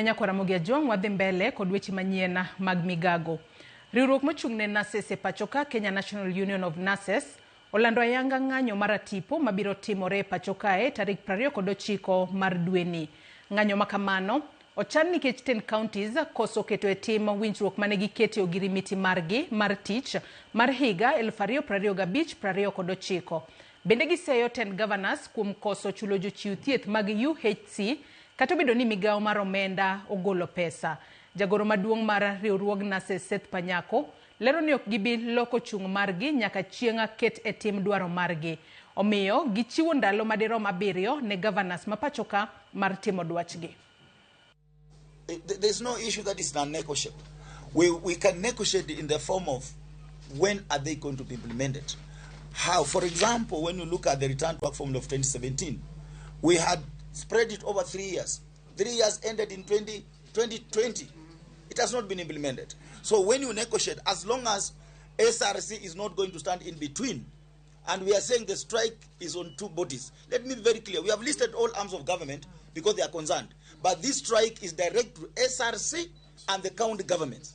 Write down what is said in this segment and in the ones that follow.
Nyakwar Ramogi Ajwang' wadhi mbele kod weche manyien mag migago. Riwruok mochung' ne nurses e pachoka Kenya National Union of Nurses olando ayanga ng'anyo mar atipo mabiro timore e pacho kae tarik 29 mar dweni. Ng'anyo ma kamano ochan nikech 10 counties koso keto e tim winjruok mane gikete ogirimiti margi mar tich mar higa 2025-29. Bende giseyo 10 governors kuom koso chulo jochiw thieth mag UHC kata obedo ni migawo mar omenda ogolo pesa. Jagoro maduong' mar riwruog nurses Seth Panyako lero ni ok gibi loko chung' margi nyaka chieng' ket e tim dwaro margi. Omiyo gichiwo ndalo madirom 7 ne governors ma pachoka mar timo dwachgi. There's no issue that is non-negotiable. We can negotiate in the form of when are they going to be implemented. How, for example, when you look at the return to work formula of 2017, we had spread it over 3 years. 3 years ended in 2020. It has not been implemented. So when you negotiate, as long as SRC is not going to stand in between, and we are saying the strike is on two bodies. Let me be very clear. We have listed all arms of government because they are concerned. But this strike is direct to SRC and the county governments.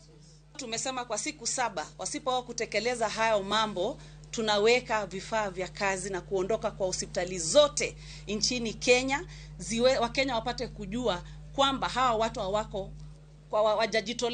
Tumesema kwa siku 7 wasipo kutekeleza hayo mambo, tunaweka vifaa vya kazi na kuondoka kwa hospitali zote nchini Kenya, Wakenya wapate kujua kwamba hawa watu hawako kwa wajajitolea.